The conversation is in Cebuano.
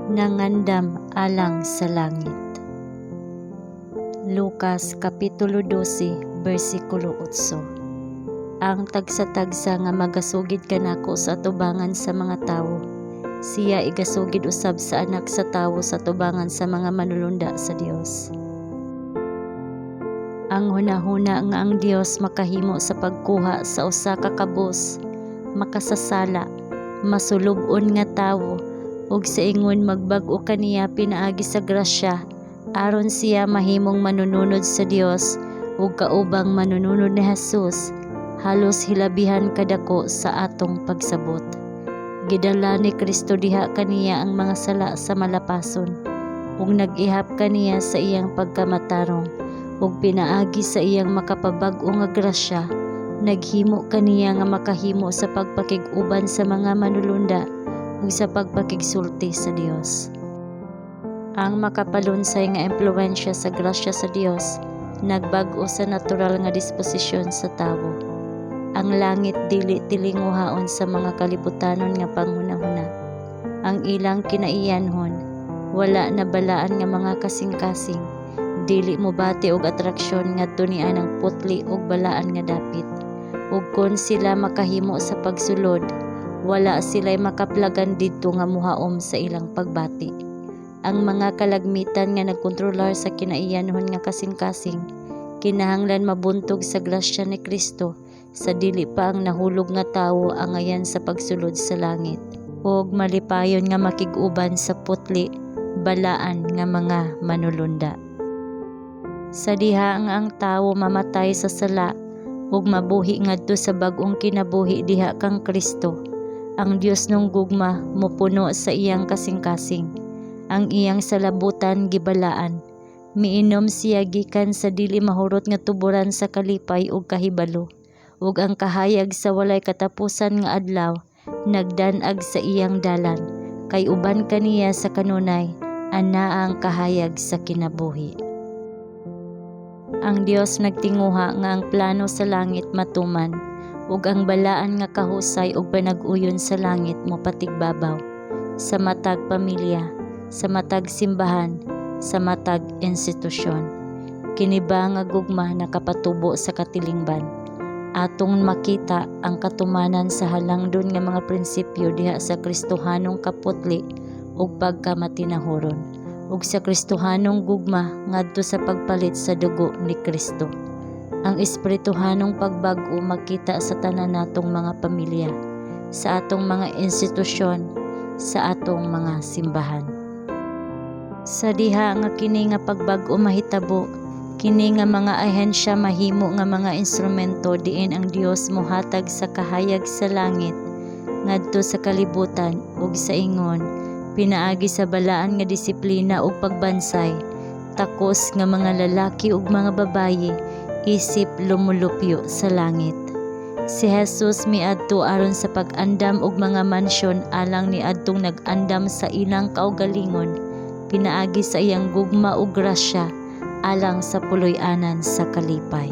Nangandam alang sa langit. Lucas Kapitulo 12, versikulo 8. Ang tagsa-tagsa nga magasugid kanako sa atubangan sa mga tawo, siya igasugid usab sa Anak sa Tawo sa atubangan sa mga manulunda sa Dios. Ang hunahuna nga ang Dios makahimo sa pagkuha sa usa ka kabus, makasasala, masulub-on nga tawo ug sa ingon magbag-o kaniya pinaagi sa grasya aron siya mahimong manununod sa Dios ug kaubang manununod ni Jesus halos hilabihan kadako sa atong pagsabot. Gidala ni Kristo diha kaniya ang mga sala sa malapason ug nag-ihap kaniya sa iyang pagkamatarong ug pinaagi sa iyang makapabag-o nga grasya naghimo kaniya nga makahimo sa pagpakig-uban sa mga manulunda ug sa pagpakigsulti sa Dios. Ang makapalunsay nga impluwensya sa grasya sa Dios nagbag-o sa natural nga disposisyon sa tawo. Ang langit dili tilinguhaon sa mga kalibutanon nga panghunahuna. Ang ilang kinaiyanhon, wala na balaan nga mga kasing-kasing, dili mobati og atraksyon ngadto nianang putli ug balaan nga dapit. Ug kon sila makahimo sa pagsulod, wala sila'y makaplagan didto nga mohaom sa ilang pagbati. Ang mga kalagmitan nga nagkontrolar sa kinaiyanhon nga kasing-kasing kinahanglan mabuntog sa grasya ni Kristo sa dili pa ang nahulog nga tawo angayan sa pagsulod sa langit ug malipayon nga makig-uban sa putli, balaan nga mga manulunda. Sa diha nga ang tawo mamatay sa sala ug mabuhi ngadto sa bag-ong kinabuhi diha kang Kristo, ang Dios nung gugma mopuno sa iyang kasing-kasing. Ang iyang salabutan gibalaan. Miinom siya gikan sa dili mahurot nga tuboran sa kalipay ug kahibalo, ug ang kahayag sa walay katapusan nga adlaw nagdan-ag sa iyang dalan, kay uban kaniya sa kanunay anaa ang kahayag sa kinabuhi. Ang Dios nagtinguha nga ang plano sa langit matuman ug ang balaan nga kahusay ug panag-uyon sa langit mopatigbabaw sa matag pamilya, sa matag simbahan, sa matag institusyon. Kini ba nga gugma nakapatubo sa katilingban? Atong makita ang katumanan sa halangdon nga mga prinsipyo diha sa Kristohanong kaputli ug pagkamatinahuron ug sa Kristohanong gugma ngadto sa pagpalit sa dugo ni Kristo. Ang espirituhanong pagbag-o makita sa tanan natong mga pamilya, sa atong mga institusyon, sa atong mga simbahan. Sa diha nga kini nga pagbag-o mahitabo, kini nga mga ahensya mahimo nga mga instrumento diin ang Dios mohatag sa kahayag sa langit ngadto sa kalibutan ug sa ingon pinaagi sa balaan nga disiplina ug pagbansay, takos nga mga lalaki ug mga babaye isip lumulupyo sa langit. Si Jesus miadto aron sa pag-andam og mga mansyon alang niadtong nag-andam sa ilang kaugalingon pinaagi sa iyang gugma ug grasya alang sa puloy-anan sa kalipay.